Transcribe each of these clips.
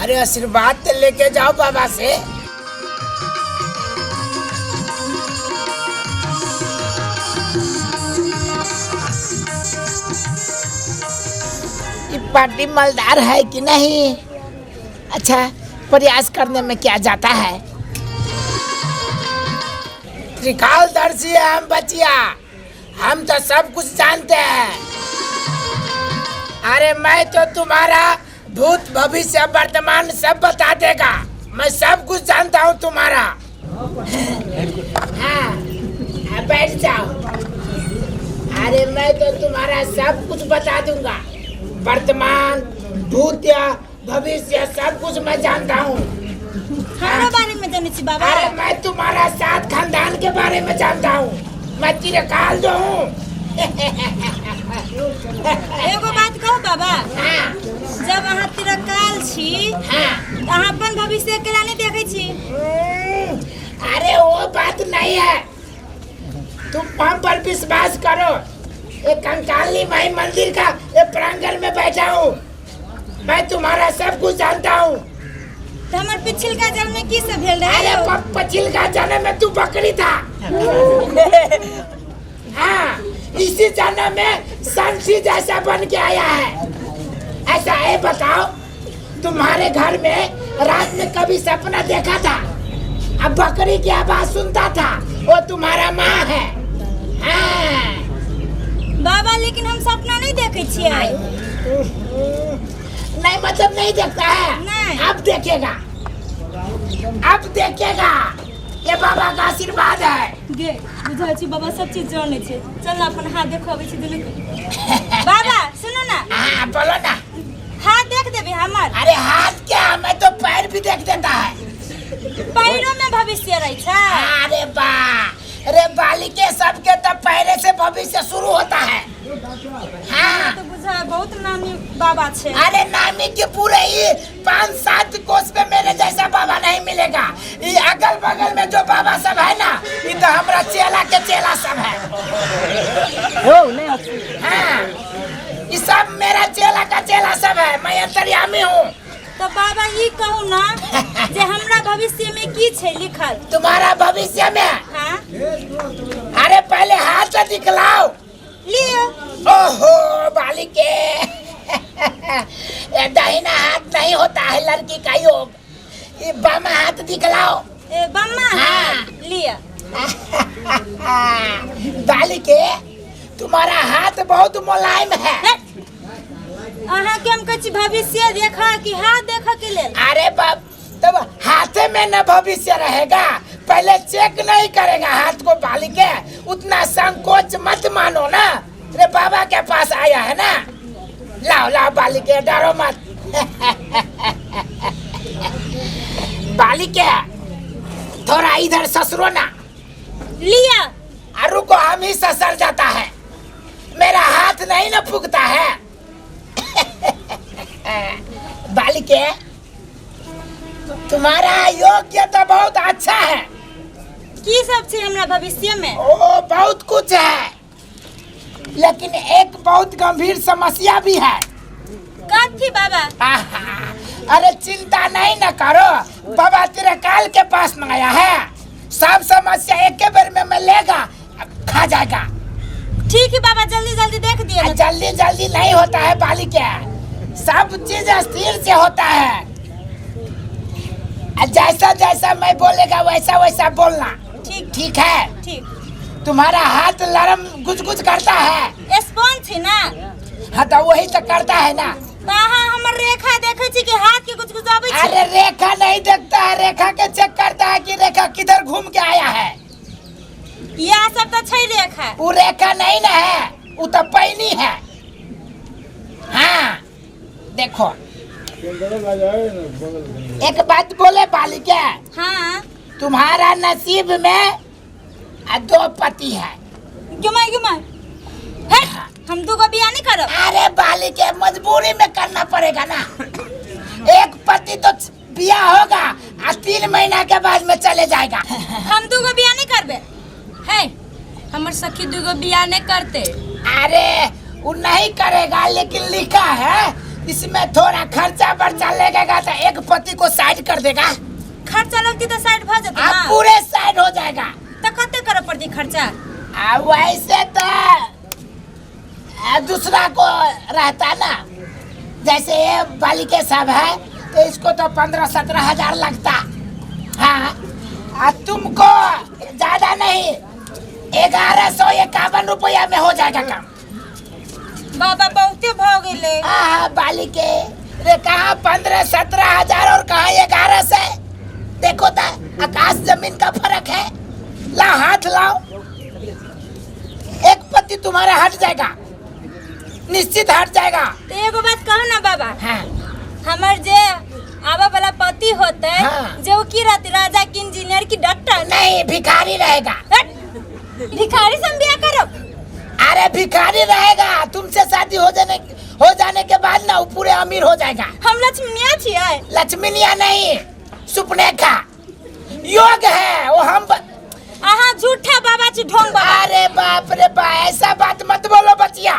अरे आशीर्वाद तो लेके जाओ बाबा से। ये पार्टी मालदार है कि नहीं? अच्छा, प्रयास करने में क्या जाता है। त्रिकालदर्शी है हम बचिया, हम तो सब कुछ जानते हैं। अरे मैं तो तुम्हारा भूत भविष्य वर्तमान सब बता देगा, मैं सब कुछ जानता हूँ तुम्हारा। हाँ हाँ, बैठ जाओ। अरे मैं तो तुम्हारा सब कुछ बता दूंगा, वर्तमान भूत या भविष्य सब कुछ मैं जानता हूँ। हमरा बारे में जानै छी बाबा? अरे मैं तुम्हारा सात खानदान के बारे में जानता हूँ, मैं चिरकाल जो हूँ। एगो बात कहू बाबा? हाँ। जब अहाँ तिरकाल छी, हाँ, तऽ अहाँ अपन भविष्य अकेला नहीं देखै छी? अरे वो बात नहीं है, तुम हम पर विश्वास करो। एक कंकाली माई मंदिर का एक प्रांगण में बैठा हूँ, मैं तुम्हारा सब कुछ जानता हूँ। तऽ हमर पिछिलका जन्म में की सब भेल रहे? अरे पछिलका जन्म में तू बकरी था। हाँ, इसी जन्म में संसी जैसा बन के आया है। ऐसा है बताओ, तुम्हारे घर में रात में कभी सपना देखा था, अब बकरी की आवाज सुनता था, वो तुम्हारा माँ है। हाँ। बाबा लेकिन हम सपना नहीं देखे छियै। नहीं मतलब नहीं देखता है? नहीं। अब देखेगा, अब देखेगा, ये बाबा का आशीर्वाद है। गे बुझल छी बाबा सब चीज जानै छै। चल ना अपन हाथ देखबै छी दुनू के। बाबा सुनू ना। हाँ बोलो ना। हाथ देख देबे हमर? अरे हाथ क्या, मैं तो पैर भी देख देता है। पैरो में भविष्य रहे छै? अरे बा, अरे बालिके सबके तो पैरे से भविष्य शुरू होता है। हाँ। तो बुझा बहुत नामी बाबा छे। अरे नामी के पूरे ही 5-7 कोस पे मेरे जैसा बाबा नहीं मिलेगा। ये अगल बगल में जो बाबा सब है ना, ये तो हमारा चेला के चेला सब है। हाँ, ये सब मेरा चेला का चेला सब है, मैं अंतर्यामी हूँ। तो बाबा ई कहू ना जे हमरा भविष्य में की छे लिखल? तुम्हारा भविष्य में? हाँ। अरे पहले हाथ से दिखलाओ। लियो। ओहो बालिके, ये दाहिना हाथ नहीं होता है लड़की का योग, ये बामा हाथ दिखलाओ। ए बामा हाँ। हाथ लिया। बालिके तुम्हारा हाथ बहुत मुलायम है। अहाँ के हम कहै छी भविष्य देखा कि हाथ देखा के लेल? अरे बाप, तब हाथे में न भविष्य रहेगा, पहले चेक नहीं करेगा हाथ को बालिके, उतना संकोच मत मानो ना। अरे बाबा के पास आया है ना, लाओ लाओ बालिके, डरो मत। बालिके थोड़ा इधर ससुरो ना। लिया। और रुको, हम ही ससर जाता है, मेरा हाथ नहीं ना फूकता है। बालिके तुम्हारा योग्य तो बहुत अच्छा है। की सब छै हमरा भविष्य में? ओ बहुत कुछ है, लेकिन एक बहुत गंभीर समस्या भी है। कथी बाबा? आहा, अरे चिंता नहीं ना करो, बाबा तेरे काल के पास में आया है, सब समस्या एक के बार में मिलेगा, खा जाएगा। ठीक है बाबा, जल्दी जल्दी देख दिए ना। जल्दी जल्दी नहीं होता है बालिके, सब चीज स्थिर से होता है। जैसा जैसा मैं बोलेगा वैसा वैसा बोलना। ठीक। ठीक है? ठीक। तुम्हारा हाथ लरम गुज गुज करता है। स्पॉन्ज है ना? हाँ तो वही तो करता है ना। तो अहाँ हमर रेखा देखै छी कि हाथ के गुज गुजाबै छी? अरे रेखा नहीं देखता है, रेखा के चेक करता है कि रेखा किधर घूम के आया है। यह सब तो छै रेखा। वो रेखा नहीं ना है, वो तो पैनी है। हाँ देखो, एक बात बोले बालिका। हाँ। तुम्हारा नसीब में दो पति है। गुमाई गुमाई। हे, हम दू गो बियाह नहीं करब। अरे बालिके मजबूरी में करना पड़ेगा ना, एक पति तो बियाह होगा आ 3 महीना के बाद में चले जाएगा। हम दू गो बियाह नहीं करबे। हे, हमर सखी दू गो बियाह नहीं करते। अरे वो नहीं करेगा, लेकिन लिखा है इसमें थोड़ा खर्चा बर्चा लगेगा तो एक पति को साइड कर देगा। खर्चा लगती तऽ साइड भऽ जेतै आप ना। पूरे साइड हो जाएगा। तऽ कते करऽ पड़तै खर्चा? आ वैसे तो दूसरा को रहता ना, जैसे ये बालिके सब है तो इसको तो 15-17 हजार लगता। हाँ, आ तुमको ज्यादा नहीं, 1151 रुपया में हो जाएगा काम। बाबा, बहुते भऽ गेलै। हाँ, बालिके रे, कहाँ 15-17 हजार और कहाँ 11 से? देखो तो, आकाश जमीन का फर्क है। ला, हाथ लाओ। एक पति तुम्हारा हट जाएगा, निश्चित हट जाएगा। तऽ एगो बात कहू ना बाबा। हाँ। हमर जे आबऽ वाला पति होतै, जे ओ की रहतै, राजा की इंजीनियर की डॉक्टर? नहीं, भिखारी रहेगा। हट! भिखारी से हम बियाह करब? अरे, भिखारी रहेगा। तुमसे शादी हो जाने के बाद ना वो पूरे अमीर हो जाएगा। हम लक्ष्मीनिया छियै? लक्ष्मीनिया नहीं, सुपनेखा योग है वो हम अहाँ झूठा बाबा छी, ढोंग बाबा। अरे बाप रे बा, ऐसा बात मत बोलो बचिया।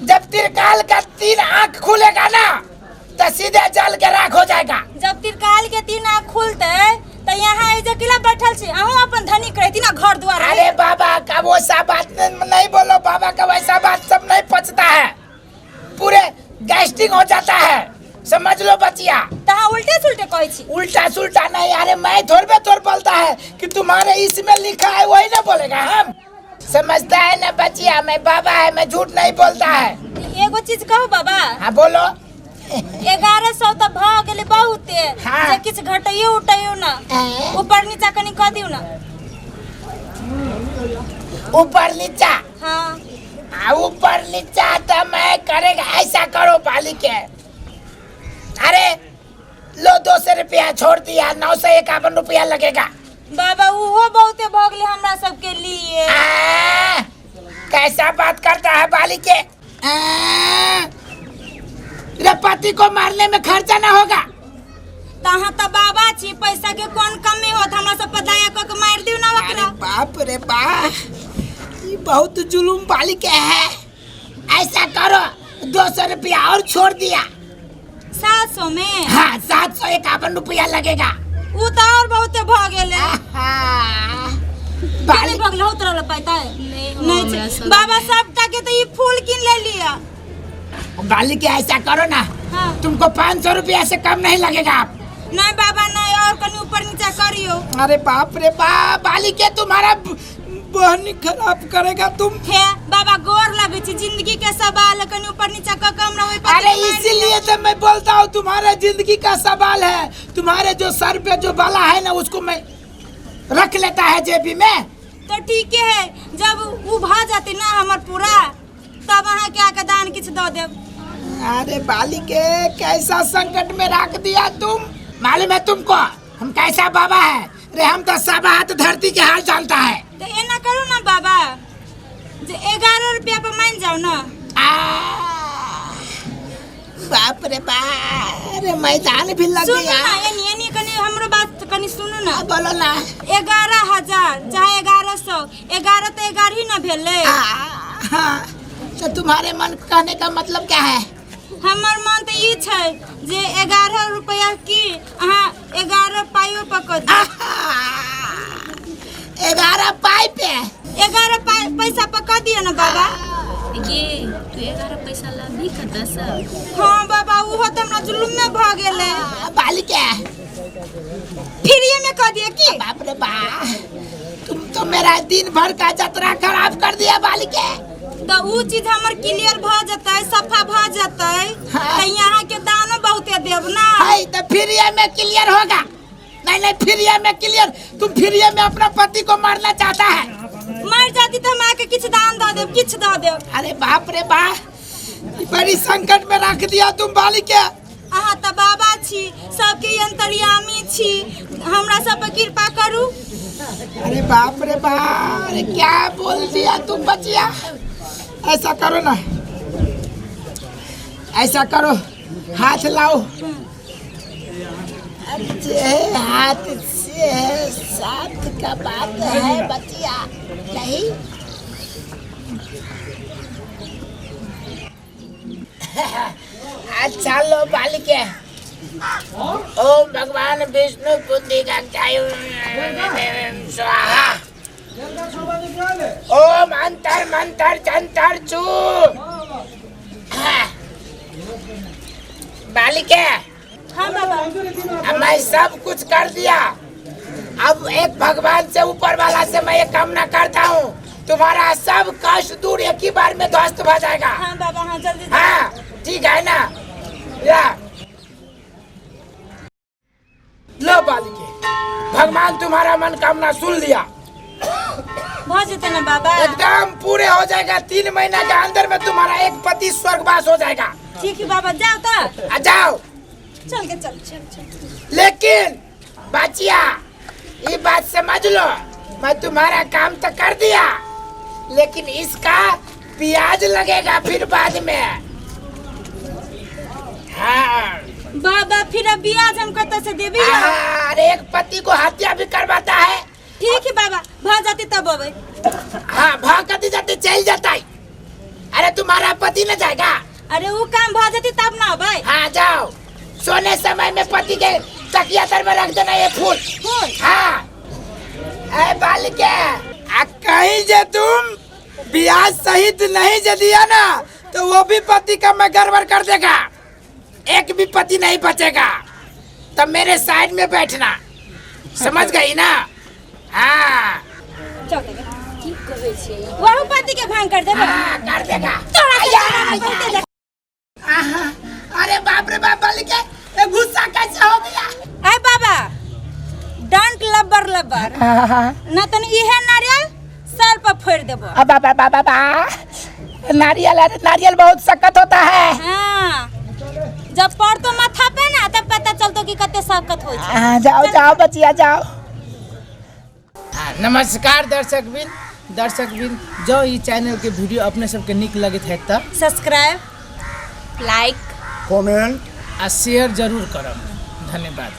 जब त्रिकाल का तीन आंख खुलेगा ना तो सीधे जल के राख हो जाएगा। जब त्रिकाल के तीन आँख खुलतै तऽ यहाँ एजे किला बैठल छी? अहूँ अपन धनिक रहती ना घर द्वार। अरे बाबा का वो सा बात नहीं बोलो। बाबा का वैसा बात सब नहीं पचता है, पूरे गैस्ट्रिक हो जाता है, समझ लो बचिया। तऽ अहाँ उल्टे सुलटे कहै छी। उल्टा सुल्टा नहीं। अरे, मैं थोड़े थोड़ बोलता है कि तुम्हारे इसमें लिखा है वही ना बोलेगा हम। समझता है ना बचिया, मैं बाबा है, मैं झूठ नहीं बोलता है। एगो चीज कहू बाबा? हाँ, बोलो। 1100 तऽ भऽ गेलै बहुते। जे किछु घटैयो उटैयो ना, ऊपर नीचा कनि कऽ दियौ ना। ऊपर नीचा? हाँ। आ ऊपर नीचा तो मैं करेगा। ऐसा करो बालिके, अरे लो, 200 रुपया छोड़ दिया, 951 रुपया लगेगा। बाबा, उहो बहुते भऽ गेलै हमरा सबके लिए। आ, कैसा बात करता है बालिके? आ, रे, पति को मारने में खर्चा ना होगा? तऽ अहाँ तऽ बाबा छी, पैसा के कोन कमी होत? हमरा सब पर दया कऽ के मारि दियौ ना अरे ओकरा। बाप रे बाप, ये बहुत जुलूम बालिके है। ऐसा करो, 200 रुपया और छोड़ दिया। 700 में? हाँ, 751 रुपया लगेगा। उ तऽ और बहुते भऽ गेलै। आहा, नहीं बाली भऽ गेलै, होत रहल पैता नहि हो नहीं हमरा छै। सब। बाबा, सबटा के तऽ ई फूल कीन ले लिअ। बालिके, ऐसा करो ना, तुमको 500 रुपया से कम नहीं लगेगा आप। नहीं बाबा, नहीं, और कनि ऊपर नीचा करियो। अरे बाप रे बाप, बालिके, तुम्हारा बहन खराब करेगा तुम। हे बाबा, गोर लगै छी, जिंदगी के सवाल है, कनि ऊपर नीचा कऽ के हमरा ओहि पति अरे के मारि। इसीलिए तो मैं बोलता हूँ, तुम्हारा जिंदगी का सवाल है। तुम्हारे जो सर पे जो बाला है ना, उसको मैं रख लेता है जेबी में। तो ठीके है, जब उ भऽ जेतै ना हमर पूरा, तब अहाँके आके दान किछु दऽ देब। अरे बालिके, कैसा संकट में रख दिया तुम। मालूम है तुमको हम कैसा बाबा है? रे, हम तो सब हाथ धरती के हाल जानता है। तऽ एना करू ना बाबा, जे 11 रुपया पर मानि जाउ ना। आ, बाप रे बाप, अरे मैदान भी लग सुनू गया। ना, एनी एनी कनि हमरो बात कनि सुनू ना। हाँ, बोलो ना। 11,000 चाहे 1100, 11 तऽ 11 ही ना भेलै। आ, हाँ, तो तुम्हारे मन कहने का मतलब क्या है? हमर मन तऽ ई छै जे 11 रुपया की, अहाँ 11 पाइयो पर कऽ दियौ। 11 पाई पे? 11 पाइ पैसा पर कऽ दियौ ने बाबा। ये तू 11 पैसा लाभी कतऽसँ? हाँ बाबा, ओहो तऽ हमरा जुलुमे भऽ गेलै। आ, बालिके। फ्रीए में कऽ दियौ की? बाप रे बाप, तुम तो मेरा दिन भर का जतरा खराब कर दिया बालिके। तऽ उ चीज हमर क्लियर भऽ जेतै, सफा भऽ जेतै, तऽ यहाँ के दानो बहुते देब ना। है तो फिर ये में क्लियर होगा? नहीं नहीं, फिर ये में क्लियर? तुम फिर ये में अपना पति को मारना चाहता है? मरि जाती तऽ हम आके किछु दान दऽ देब, किछु दऽ देब। अरे बाप रे बाप, ई बड़ी संकट में रख दिया तुम बालिके। अहाँ तऽ बाबा छी, सबके अंतर्यामी छी, हमरा सब पर कृपा करू। अरे बाप रे बाप, अरे क्या बोल दिया तुम बचिया। ऐसा करो ना, ऐसा करो, हाथ लाओ। अच्छे हाथ से साथ का बात है बचिया, नहीं? अच्छा लो बालिके, ओम भगवान विष्णु बुद्धि का स्वाहा। ओम अंतर मंतर जंतर चू। बालिके, हाँ बाबा। अब मैं सब कुछ कर दिया, अब एक भगवान से ऊपर वाला से मैं ये कामना करता हूँ, तुम्हारा सब कष्ट दूर एक ही बार में ध्वस्त हो जाएगा। हाँ बाबा, हाँ जल्दी। हाँ ठीक है ना? ला लो बालिके, भगवान तुम्हारा मनोकामना सुन लिया। भ जेतै ना बाबा? एकदम पूरे हो जाएगा। 3 महीना के अंदर में तुम्हारा एक पति स्वर्गवास हो जाएगा। ठीक है बाबा, जाओ तो। आ जाओ। चल के चल चल चल। लेकिन बचिया, ये बात समझ लो, मैं तुम्हारा काम तो कर दिया, लेकिन इसका प्याज लगेगा फिर बाद में। हाँ बाबा, फिर अब ब्याज हम कतऽ से देबी? अरे एक पति को हत्या भी करवाता है। ठीक है बाबा, भ जाती तब अबै। हाँ, भाग कती जाती चल जाता है। अरे तुम्हारा पति न जाएगा। अरे वो काम भ जाती तब ना अबै। हाँ जाओ, सोने समय में पति के तकिया तर में रख देना ये फूल। फूल? हाँ। ए बालिके, आ कहीं जे तुम ब्याज सहित नहीं जे दिया ना, तो वो भी पति का मैं गड़बड़ कर देगा, एक भी पति नहीं बचेगा। तब मेरे साइड में बैठना, समझ गई ना? हाँ। चल देगा। की कहै छै? वहु पति के भांग कर देबो। हाँ, कर देगा। तोरा के आया, तोरा आया। बहुते देख। आहा, अरे बाप रे बाप, बालिके ये गुस्सा कैसे हो गया? ए बाबा, don't लब्बर लब्बर, न तन इहे नारियल सर पर फोड़ देबो। अब बाबा बाबा बा, नारियल, अरे नारियल बहुत सख्त होता है। हाँ, जब पड़तो माथा पे ना तब पता चलतो कि कते सख्त होइ छै। हाँ, जाओ जाओ बचिया जाओ। हाँ, नमस्कार दर्शकबिन। दर्शकबिन, जँ ई चैनल के वीडियो अपने सबके नीक लगैत है तऽ सब्सक्राइब, लाइक, कमेंट आ शेयर जरूर करब। धन्यवाद।